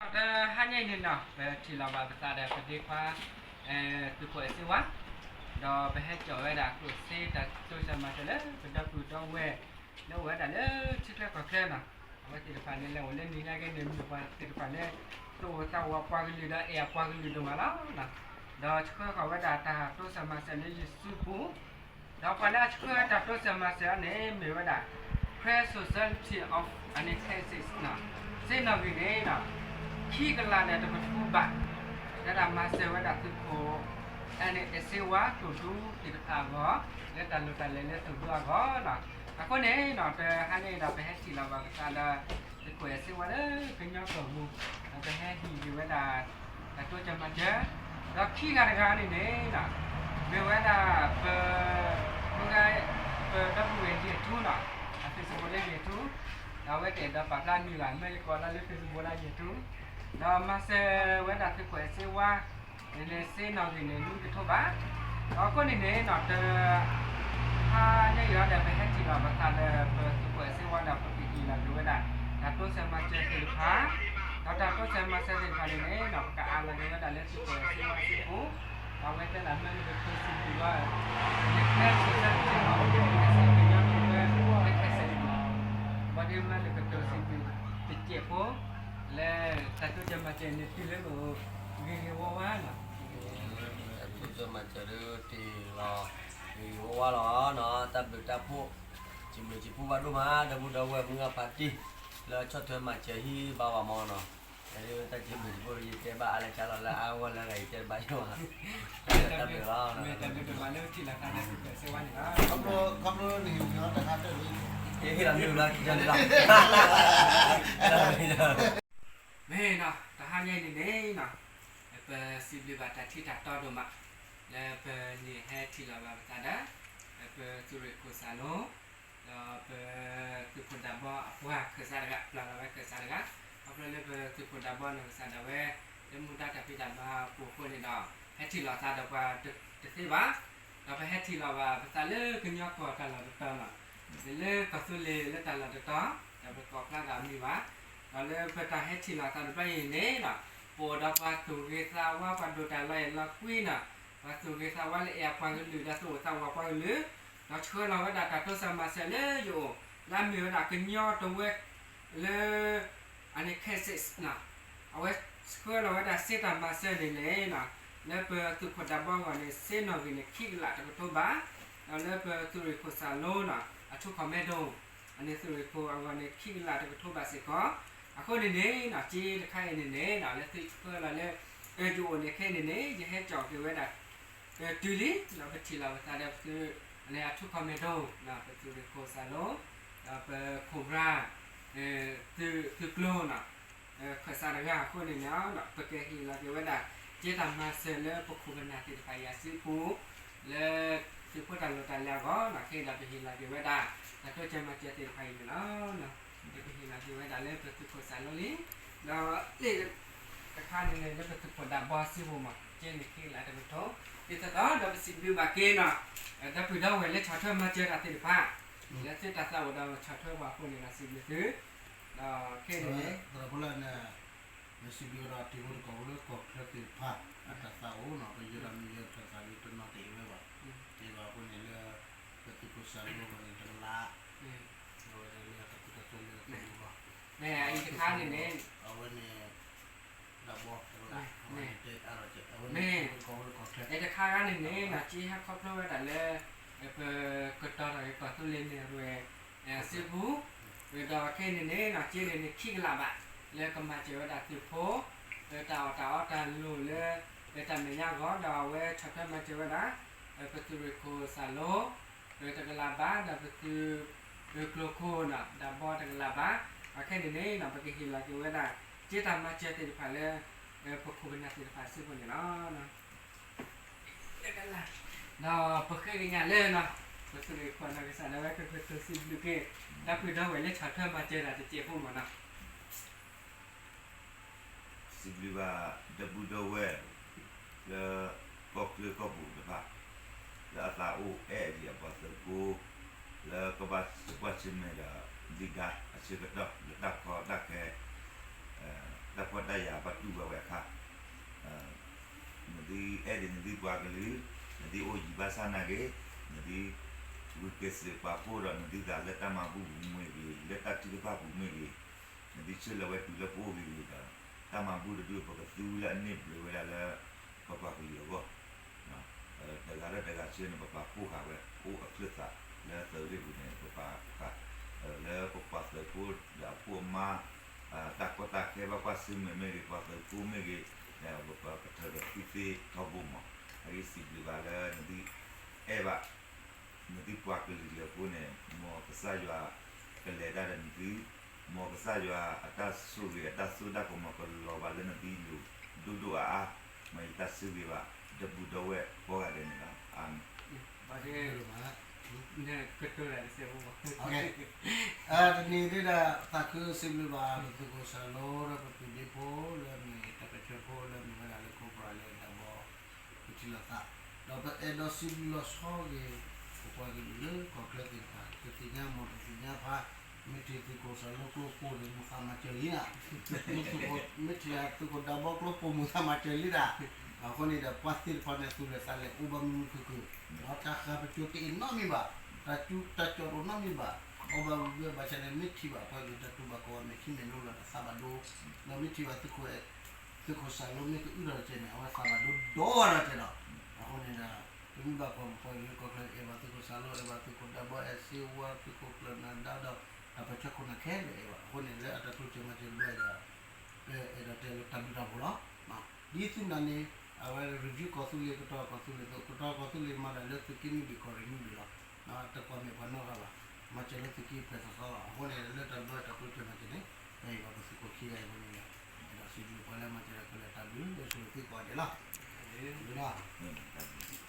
တဟါညါအံၤန့ၣ်နီၤ ပထံၣ်လီၤဘၣ်ပသးဒီးပဒ့ခွါ သုးခိၣ်အဲၣ်စ့ဝါ, ဒီးပဟဲကၠီၣ်ဝဲဒၣ်ကျိၣ်စ့တၢ်တိစၢၤမၤစၢၤလၢ ပဒီပုၢ်ဒီဝဲၢ် လၢအိၣ်ဝဲဒၣ်လၢထံချၢကီၢ်ချၢနီၤ, အဝဲသ့ၣ်တဖၣ်န့ၣ် လဲၤအိၣ်လၢနံၤညါက့န့ၣ် မ့ၢ်ပှၤသ့ၣ်တဖၣ်လၢ သူၣ်အိၣ်သးအိၣ်ပှၤကလုာ်ဒီးအဲၣ်အပှၤကလုာ်ဒိၣ်မးလီၤ. ဒီးဆှၢဃီၤဝဲဒၣ်တၢ်တိစၢၤမၤစၢၤလၢယစုပူၤ ဒီးပှၤလၢအဆှၢတၢ်တိစၢၤမၤစၢၤအီၤန့ၣ် မ့ၢ်ဝဲဒၣ် Karen Society of Ann Arlington Texas နီၤ, စ့နီၣ်ဂံၢ်န့ၣ်နီၤ, ခံကလးဒီးတကထိဘး, လၢတၢ်မၤစၢၤဝဲဒၣ်သုးခိၣ် အဲၣ်စ့ဝါသိၣ်ဒူသ့ၣ်တဖၣ်အဂီၢ်, လၢတၢ်လိၣ်တၢ်လဲၤလၢသိၣ်ဒူအဂီၢ်နီၤ, အဃိန့ၣ်နီၤ တဟါညါအံၤဒီး ပဟဲထံၣ်လီၤဘၣ်ပသးဒီး သုးခိၣ်အဲၣ်စ့ဝါလၢကညီကီၢ်ပူၤ, ဒီးပဟဲဟ့ၣ်ဂံၢ်ဝဲဒၣ် တၢ်တိစၢၤမၤစၢၤ, ဒီးခံဂၤတဂၤန့ၣ်န့ၣ် မ့ၢ်ဝဲဒၣ် ပ မုၢ်ဂၤ ပဒီပုၢ်ဝဲၢ်ယဲၢ်ထူနီၤ, အ Facebook လၢယဲၢ်ထူ, ဒီးအဝဲတအဲၣ်ဒိးပာ်ဖျါအမံၤဘၣ်, မ့ၢ်ယကိးလီၤလၢ Facebook လၢယဲၢ်ထူ, ဒီးမၤစၢၤဝဲဒၣ်သုးခိၣ်အဲၣ်စ့ဝါ န့ၣ်န့ၣ် စ့နီၣ်ဂံၢ်န့ၣ် နွံကထိဘး, ဒီးအဃိန့ၣ်န့ၣ်နီၤ တ ဟါညါအံၤဒီး ပဟဲထံၣ်လီၤဘၣ်သးဒီး ပသုးခိၣ်အဲၣ်စ့ဝါဒီး ပကဟ့ၣ်လီၤက့ၤဝဲဒၣ် တၢ်တိစၢၤမၤစၢၤသ့ၣ်တဖၣ်, ဒီးတၢ်တိစၢၤမၤစၢၤသ့ၣ်တဖၣ်န့ၣ်န့ၣ်နီၤ ပကအးလီၤက့ၤဝဲဒၣ်လၢသုးခိၣ်အဲၣ်စ့ဝါစုပူၤ, ဒီးအဝဲတဲဒၣ်မ့ၢ်လၢကတိၤစံးဘျုးလီၤ လၢ Karen Society ကညီကီၢ်ပူၤ လၢခဲစဲးန့ၣ်, ဘၣ်ဒီးမ့ၢ်လၢကတိၤစံးဘျုးတစဲးဖိ လၢတၢ်တိစၢၤမၤစၢၤန့ၣ် တုၤလၢဂ့ၤဂ့ၤဝါဝါနီၤ, တၢ်တိစၢၤမၤစၢၤဒ်တ့ၢ်လီၤ ဂ့ၤဂ့ၤဝါဝါလီၤနီၤ, တၢ်ဘျုးတၢ်ဖှိၣ် စံးဘျုးစံးဖှိၣ်ဘၣ်ဒိၣ်မး ဒီပုၢ်ဒီဝဲၢ်မုၢ်ဂၤဖါတံၢ် လၢဆီၣ်ထွဲမၤစၢၤဟံၣ်ဘါဝၤမးနီၤ, တၢ်ဘျုးစံးဖှိၣ် ယတဲဘၣ်အါလၢကၢ်လီၤ လၢအါဂီၢ်လၢဂၤ ယတဲတဘၣ်ယိၣ်ဘၣ်, တၢ်ဘျုးလီၤ, ခီဖျိန့ၣ် တခါတၢၢ်လံ, မ့ၢ်နီၤ တဟါညါအံၤန့ၣ်န့ၣ်နီၤ ပစံးဘျုးဘၣ်တၢ်ထံၣ်တၢ်တီဒိၣ်မး လၢပန့ၢ်ဟဲထံၣ်လီၤဘၣ်ပသးဒီး ပသုးရ့ၣ်ခိၣ်စၢ်လိ ဒီးပသုးခိၣ်ဒၣ်ဘီအပှၤခၢၣ်စးတဂၤ ပျၢ်လီၤဝဲခၢၣ်စးတဂၤ, ခီဖျိလၢပသုးခိၣ်ဒၣ်ဘီနီၢ်ကစၢ်ဒၣ်ဝဲ လၢမူဒါတၢ်ဖံးတၢ်မၤအပူၤအဃိန့ၣ်ဒီး ဟဲထံၣ်လီၤသးဒီးပှၤတသ့ဘၣ်, ဒီးပဟဲထံၣ်လီၤဘၣ်ပသးလၢကညီကီၢ်တၢ်လီၢ်တတီၤလီၤ, လၢကီၢ်သူလ့ၤလၢတၢ်လီၢ်တတီၤ, ဒီးပကိးဖျါတၢ်မံၤဘၣ်, ဒီးလၢပတၢ်ဟဲထံၣ်လီၤသးတဘျီအံၤန့ၣ်နီၤ ပအိၣ်ဒီးပှၤသူၣ်ဂ့ၤသးဝါ ပှၤဒိၣ်တၢ်လီၤအဲၣ်လီၤကွံနီၤ, ပှၤသူၣ်ဂ့ၤသးဝါလၢအဲၣ်အပှၤကလုာ် ဒီးသူၣ်အိၣ်သးအိၣ်ပှၤကလုာ်, ဒီးဆှၢလီၤဝဲဒၣ်တၢ်တိစၢၤမၤစၢၤလၢယအိၣ် လၢအမ့ၢ်ဝဲဒၣ်ကညီတဝၢလၢ အန့ၣ် Kansas နီၤ, အဝဲဆှၢလီၤဝဲဒၣ်စ့တၢ်မၤစၢၤန့ၣ်န့ၣ်နီၤ, လၢပသုးခိၣ်ဒၣ်ဘီအဂီၢ်န့ၣ် စ့နီၣ်ဂံၢ်န့ၣ် ခံကလးတကထိဘး, ဒီးလၢပသုးရ့ၣ်ခိၣ်စၢ်လိနီၤ အထူးခီၣ်မဲဒိၣ် အန့ၣ်သုးရ့ၣ်ခိၣ်အဂီၢ်န့ၣ် ခံကလးတကထိဘးစ့ၢ်ကီး, အဃိန့ၣ်န့ၣ်နီၤ စ့တခါအံၤန့ၣ်န့ၣ်နီၤ လၢသုဆှၢလီၤလၢ ယအိၣ်န့ၣ်ခဲအံၤန့ၣ်န့ၣ် ယဟဲကၠီၣ်က့ၤဝဲဒၣ် တုၤလံ ဒီးပထံၣ်လီၤပသးဒီးပသုး အန့ၣ်အထူးခီၣ်မဲဒိၣ် ပသုးရ့ၣ်ခိၣ်စၢ်လိ ဒီးပခိၣ်ပြၢ သုးကျိၤနီၤ ခၢၣ်စးတဂၤအဃိန့ၣ်န့ၣ် ပကဟ့ၣ်လီၤက့ၤဝဲဒၣ် စ့တၢ်မၤစၢၤလၢပခိၣ်ပနၢ်သ့ၣ်တဖၣ်အံၤအစုပူၤ လၢသုးဖိတၢ်လိၣ်တၢ်လဲၤအဂီၢ်နီၤ ခဲအံၤဒီးပဟ့ၣ်လီၤက့ၤဝဲဒၣ် တၢ်တိစၢၤမၤစၢၤသ့ၣ်တဖၣ်အံၤန့ၣ်လီၤ. ပကဟ့ၣ်လီၤက့ၤဝဲဒၣ်လၢပသုးခိၣ်စၢ်လိလံ ဒီးလၢ တခါန့ၣ်န့ၣ် လၢပသုးခိၣ်ဒၣ်ဘီစုပူၤမး ကဲန့ၣ်ခံကလးတကထိ ဒ်သိးသိးဒီးပစံးဘျုးဘၣ်က့ၤနီၤ ဒီပုၢ်ဒီဝဲၢ်လၢဆီၣ်ထွဲမၤစၢၤတၢ်သ့ၣ်တဖၣ် လၢသုတၢ်သးအိၣ်ဒီးဆီၣ်ထွဲပှၤအဃိန့ၣ်ဒီးစံးဘျုးသု ဒီးခဲအံၤန့ၣ်န့ၣ် သရၣ်ဖိလၢန့ၣ် နစံးဘျုးဒီးတံၤဖိသကိးဖိလၢကီၢ်ချၢသ့ၣ်တဖၣ် အတၢ်သးအိၣ်နီၤ ပယိၤဒီးမ့ၢ်ယိၤထၢၣ်သးလံတနီၤတအံၤဝဲဘၣ် ဒ်သိးအဃိန့ၣ်လၢ ပသုးခိၣ်စၢ်လိအဂီၢ်န့ၣ် တကလး အဝဲန့ၣ်လၢတၢ်သူတၢ်သၢလၢသုးမုၢ်ဂီၢ် အံၤတခါန့ၣ်န့ၣ် အဝဲန့ၣ် ဒၣ်ဘီတကလး အဝဲန့ၣ် မ့ၢ် အဝဲန့ၣ် တခါဂၤန့ၣ်န့ၣ် နီၢ်က့ဟဲခီဖျိဝဲဒၣ်လၢ ပကတီၤထီၣ်က့ၤကီၢ်သူလ့ၤန့ၣ် အဝဲစုပူၤ ဒီးခဲအံၤန့ၣ်န့ၣ် နီၢ်က့န့ၣ်န့ၣ် ခံကလးဘး လၢကမၤစၢၤဝဲဒၣ်သုးဖိ တၢ်အီၣ်တၢ်အီတၢ်လိၣ်လၢ တၢ်မဲာ်ညါအဂီၢ် ဒီးအဝဲဆီၣ်ထွဲမၤစၢၤဝဲဒၣ် ပသုးရ့ၣ်ခိၣ်စၢ်လိ တကလးဘး ဒီးပသုး ကျိၤခိၣ်နီၤ ဒၣ်ဘီတကလးဘး ဒီးခဲအံၤန့ၣ်န့ၣ် နီၢ် ပကဟ့ၣ်လီၤက့ၤဝဲဒၣ် စ့တၢ်မၤစၢၤသ့ၣ်တဖၣ်လၢ ပခိၣ်ပနၢ်သ့ၣ်တဖၣ်စုပူၤန့ၣ်လီၤ. ဒီးပဃ့ကညးလၢနီၤ ပသုးရ့ၣ်ခိၣ်နီၢ်ကစၢ်ဒၣ်ဝဲကကတိၤစံးဘျုးက့ၤ ဒီပုၢ်ဒီဝဲၢ်လၢဆီၣ်ထွဲမၤစၢၤတၢ်တစဲးဖိမးနီၤ စံးဘျုးဘၣ် ဒီပုၢ်ဒီဝဲၢ် လၢကီၢ်ချၢကီၢ်ပူၤတဖၣ် လၢအသးအိၣ်အဲၣ်ဒံးအပှၤသုးဖိ လၢကဘၣ်ကွၢ်ဆၢၣ်မဲာ်ဒီး ဒုၣ်ဒါအဆၢကတီၢ် လၢတၢ်ကီတၢ်ခဲ တၢ်ဖှီၣ်တၢ်ယာ်ဘၣ်တူၢ်ဘၣ်ဝဲအခါ နသုအဲၣ်ဒိးနသုပှၤကလုာ်, နသုအိၣ်ယံၤဘၣ်ဆၣ်နာ်က့ၤ, နသု ဂုာ်ကျဲးစၢးပာ်ဖှိၣ်ဒီး နသုသးလၢတၢ်မၤဘူၣ်ပူၤမ့ၢ်ဂ့ၤ, လၢတၢ်ထုကဖၣ်ပူၤမ့ၢ်ဂ့ၤ, နသုဆှၢလီၤဝဲတုၤလၢပအိၣ်ဂ့ၤဂ့ၤဒီး တၢ်မၤဘူၣ်တဒူၣ် ပကသူလၢအန့ၢ်ဘျုးဝဲဒၣ်လၢ ပပှၤကလုာ်အဂီၢ် တဂၤလၢတဂၤဆၢန့ၣ် ပပာ်ဖှိၣ်ဃာ်ဝဲ အိၣ်အချၢသးလၢသုးရ့ၣ်ပူၤန့ၣ် ပပာ်ဃာ် လၢပပှၤသုးဖိဒီးအဖိအမါ တၢ်ကီတၢ်ခဲဘၣ်ကွၢ်ဆၢၣ်မဲာ်မ့ၢ်ဂ့ၤ ပှၤသုးဖိမ့ၢ်ဂ့ၤ ပကထၢၣ်ဒီးသုသ့ထီဘိမး. အဂ့ၢ်စံးဘျုးဘၣ်လၢနသုအဲၣ်ဘၣ် နသုပှၤကလုာ်လၢအဃိန့ၣ် မ်ကစၢ်ယွၤကလဲၤတၢ်ဒီးနသု, မ်ကစၢ်ယွၤအတၢ်ဆိၣ်ဂ့ၤအတၢ်စိတၢ်ကမီၤကလီၤဘၣ်လၢနသုလိၤဒိၣ်ဒိၣ်အါအါ, မ်ယတၢ်ဆိၣ်ဂ့ၤဘၣ် ဒီပုၢ်ဒီဝဲၢ်ကိးဂၤဒဲးန့ၣ်လီၤ. အၤမ့ၣ်. တနံၤဒၣ် သးခုစံးဘျုးဘၣ် ပသုးခိၣ်စၢ်လိဒီးပသုးဒ့ဖိလၢအမ့ၢ်တၢ်ပၢဆှၢဖိလၢအမ့ၢ်ဝဲဒၣ်လၢ Cobra လၢဒၢးဘီ ကထံၣ်လိာ်သး, ဒီးပအဲၣ်ဒိးစံးဘျုးလီၤဆီဂ့ၤ ပပှၤကလုာ်လၢကီၢ်ချၢသ့ၣ်တဖၣ် ကသ့ၣ်ညါမ့ၢ်တသ့ၣ်ညါဖး, မ့ၢ်ထံၣ်သုးခိၣ်စၢ်လိကျိပိာ်န့ၣ် မုၢ်သးမၤစၢၤလံဒၣ်, မ့ၢ်ထံၣ်သုးခိၣ်ဒၢးဘီကျိပိာ် မုၢ်သးမၤစၢၤလံဒၣ်, အဃိန့ၣ်ဒီးပှၤသ့ၣ်တဖၣ်န့ၣ် သူၣ်လဲၤသးလဲၤအိၣ်ဘၣ်မုာ်မုာ်ခုၣ်ခုၣ်, ဒီးတၢ်ဃၤပကၠိတအံၤနီတမံၤဘၣ်, တၢ်ကၠူတၢ်ကၠီတအိၣ်နီတမံၤဘၣ်, အီၣ်ဘၣ်ဝံၤဘၣ်ဆၣ်န့ၣ် မ့ၢ်ထံၣ်ဘၣ်ပှၤကလုာ်တၢ်တူၢ်ဘၣ်ခီၣ်ဘၣ်မဲာ်ထံမဲာ်နိလီၤဒီးသးဘၣ်ဒိ, ဒီးမ့ၢ်ထံၣ်ဘၣ် သုးခိၣ်စၢ်လိမ့ၢ်ကအုၣ်ထီၣ်တကဲန့ၣ် အဝဲသးဘၣ်ဒိဒီဝဲဒီးကဲဒီး, အဃိန့ၣ်ဒီး ပမ့ၢ်ဘၣ်ကွၢ်ပပှၤကလုာ်လၢကီၢ်ချၢ အဲၣ်ဘၣ်သုးခိၣ်စၢ်လိ အဲၣ်ဘၣ်သုးခိၣ်ဒၢးဘီ အဲၣ်စ့ဝါ သုးခိၣ်ကျၢၢ်နၤဒါဒီး တၢ်ပၢဆှၢခိၣ်နၢ်ခဲလၢာ်အဲၣ်ဘၣ်, အဃိန့ၣ် လၢအတၢ်တိစၢၤမၤစၢၤတဘျီအံၤဒီး ပအဲၣ်ဒိးတဲလၢတၢ်ဘျုးတၢ်ဖှိၣ်လီၤ. ဒ်သုနာ်န့ၣ် အဝဲ review ကီၢ်သူလ့ၤ ကတီၤကီၢ်သူလ့ၤ ကတီၤကီၢ်သူလ့ၤမၤတၢ်လၢသုးက့နွံဘ့ၣ်ကီၢ်ရ့ၣ်နွံဘ့ၣ်လီၤ. တကွၢ်မဲာ်ပှၤနီတဂၤဘၣ်, မၤစၢၤလၢသုးက့ဖျဲၣ်သီသီလီၤ. အဃိန့ၣ် လၢတၢ်ဘျုးတၢ်တိစၢၤမၤစၢၤန့ၣ် ပအဲၣ်ဘၣ်ပသုးခိၣ်ခံဂၤအံၤအဃိန့ၣ်ဒီး အဲၣ်ဒိးစံးဘျုးပှၤလၢမၤစၢၤတၢ်ခဲလၢာ် တၢ်ဘျုးလၢသုးခိၣ်သံကိးဂၤဒဲးလီၤ. တၢ်ဘျုးလီၤ.